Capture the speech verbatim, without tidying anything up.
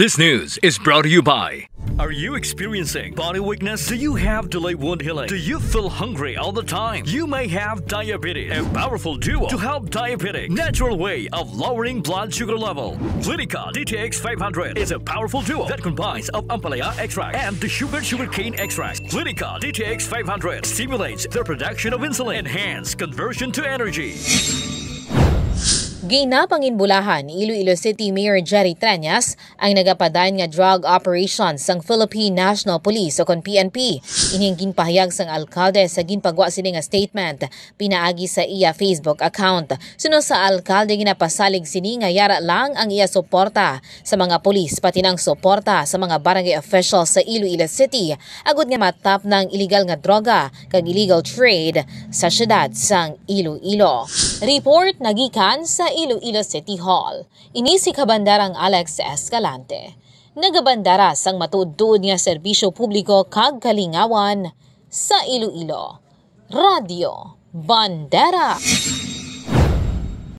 This news is brought to you by. Are you experiencing body weakness? Do you have delayed wound healing? Do you feel hungry all the time? You may have diabetes. A powerful duo to help diabetic. Natural way of lowering blood sugar level. Clinica D T X five hundred is a powerful duo that combines of ampalaya extract and the sugar sugarcane extract. Clinica D T X five hundred stimulates the production of insulin, enhance conversion to energy. Ginapanginbulahan ni Iloilo City Mayor Jerry Treñas ang nagapadayon nga drug operation sang Philippine National Police o kon P N P. Ini ang ginpahayag sang alkalde sa ginpagwa sini nga statement pinaagi sa iya Facebook account. Suno sa alkalde, ginapasalig sini nga yara lang ang iya suporta sa mga pulis pati nang suporta sa mga barangay officials sa Iloilo City agud nga matapna ang illegal nga droga kag illegal trade sa siyudad sang Iloilo. Report nagikan sa Iloilo City Hall. Ini si Kabandarang Alex Escalante. Nagabandara sang matuod-tuod nga serbisyo publiko kag kalingawan sa Iloilo. Radyo Bandera.